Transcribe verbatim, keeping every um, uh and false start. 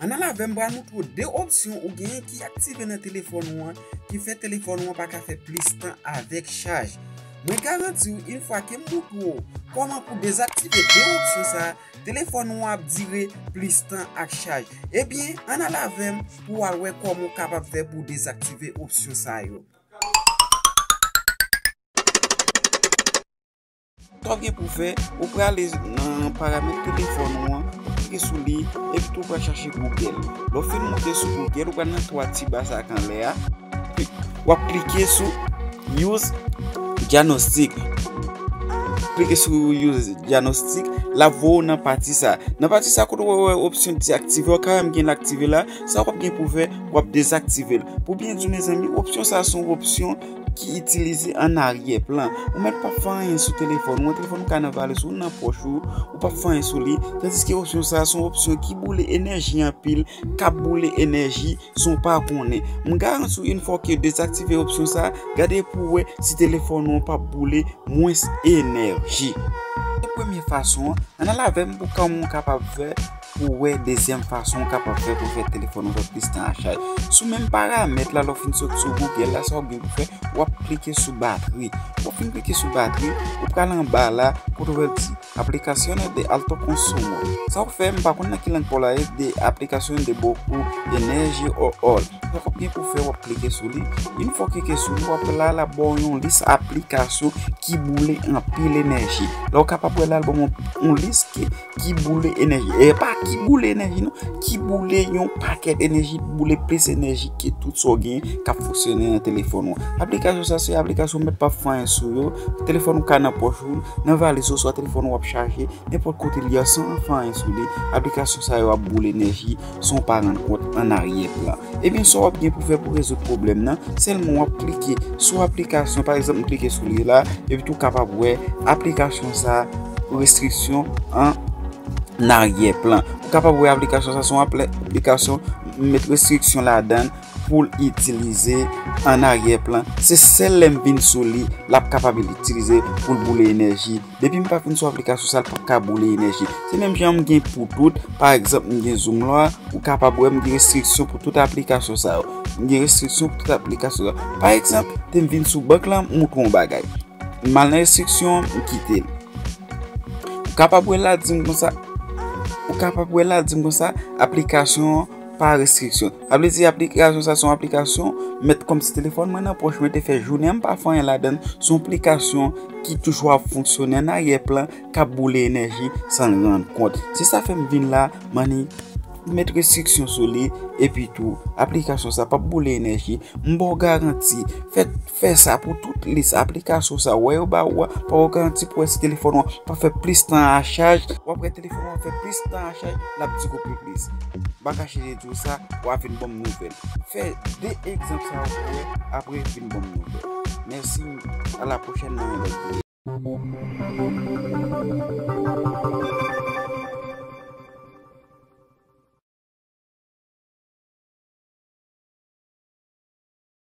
Ann al avè m, m pral montre w de opsyon ou genyen ki aktive nan telefòn ou an, ki fè telefòn ou an pa ka fè plis tan avèk chaj. Mwen garanti w, yon fwa ke m montre w kòman pou dezaktive de opsyon sa a, telefòn ou an ap dire plis tan ak chaj. Ebyen, ann al avè m pou w al wè kòman w kapab fè pou w dezaktive opsyon sa yo. Sa w gen pou w fè, ou prale nan paramèt telefòn ou an, ou klike sou li, epi tou ou pral chache Google. Lè w fin moute sou Google, ou pral nan twa ti ba sa k anlè a, w ap klike sou Use Diagnostic. Klike sou Use Diagnostic, l ap voye w nan pati sa. Nan pati sa kote w wè opsyon dezaktive, w ka wè m gen l aktive la, sa w ap gen pou w fè, w ap dezaktive l. Pou byen di w, mezanmi, opsyon sa se yon opsyon ki itilize an aryè plan. Ou mèt p ap fè anyen sou telefòn ou, telefòn ou ka nan valiz ou, nan pòch ou, ou p ap fè anyen sou li. Tandiske opsyon sa se yon opsyon ki boule enèji anpil, k ap boule enèji san w pa konnen. M garanti w, yon fwa ke dezaktive opsyon sa, gade pou w wè si telefòn ou p ap boule mwens enèji. Se premye fason an. Ann al avè m pou kòman w kapab fè pou w wè dezyèm fason w kapab fè pou fè telefòn ou fè plis tan a chaj. Sou menm paramèt la, lè w fin sot sou Google la, sa w gen pou fè, w ap klike sou batri. Lè w fin klike sou batri, ou pral anba la, kote w wè l di Aplicaciones de alto consumo. Sa w fè, m pa konn nan ki lang pa w la ye, de aplicaciones de poco energy o all. Sa w ap gen pou fè, w ap klike sou li. Yon fwa w klike sou li, w ap la, l ap ba w yon lis aplikasyon ki boule anpil enèji. La, w kapab wè la, l ba w yon, yon lis ki, ki boule enèji. E pa ki boule enèji, non. Ki boule yon pakèt enèji, boule plis enèji ke tout sa w gen k ap fonksyone nan telefòn ou an. Aplikasyon sa, se aplikasyon w mèt p ap fè anyen sou yo. Telefòn ou ka nan pòch ou, nan valiz ou, oswa telefòn ou ap chaje, nenpòt kote l ye a, san w fè anyen sou li. Aplikasyon sa yo ap boule enèji san w pa rann kont an aryè plan. Ebyen, sa w ap gen pou fè pou rezoud pwoblèm nan, sèlman w ap klike sou aplikasyon, pa egzanp, m klike sou li la, epi tou w kapab wè aplikasyon sa, restriksyon an aryè plan. Ou kapab wè aplikasyon sa se yon apl-, aplikasyon, m met restriksyon ladan l pou l itilize an aryè plan. Se sèl lè m vin sou li, l ap kapab itilize pou l boule enèji. Depi m pa vin sou aplikasyon sa, l p ap ka boule enèji. Se menm jan m gen pou tout, pa egzanp, m gen Zoom la, ou kapab wè m gen restriksyon pou tout aplikasyon sa yo. M gen restriksyon pou tout aplikasyon sa yo. Pa egzanp, te m vin sou bank la, m montre w yon bagay. M al nan restriksyon, m kite l. Ou kapab wè l la di m konsa, ou kapab wè l la di m konsa, aplikasyon pa restriksyon. Sa vle di aplikasyon sa se yon aplikasyon, mèt kòmsi telefòn mwen nan pòch mwen te fè jounen an, m pa fè anyen ladan l. Se yon aplikasyon ki toujou ap fonksyone an aryè plan, k ap boule enèji san l rann kont. Se sa fè m vin la, m annik met restriksyon sou li, epi tou, aplikasyon sa p ap boule enèji. M ba w garanti, fè, fè sa pou tout lis aplikasyon sa w wè yo ba ou a, pa w garanti pou wè si telefòn ou an pa fè plis tan a chaj, w ap wè telefòn ou an fè plis tan a chaj, l ap di koupe plis. M pa ka chèche di w sa, w a vin ban m nouvèl. Fè de egzanp sa yo pou wè, apre vin ban m nouvèl. Mèsi, a la pwochèn nan yon lòt videyo.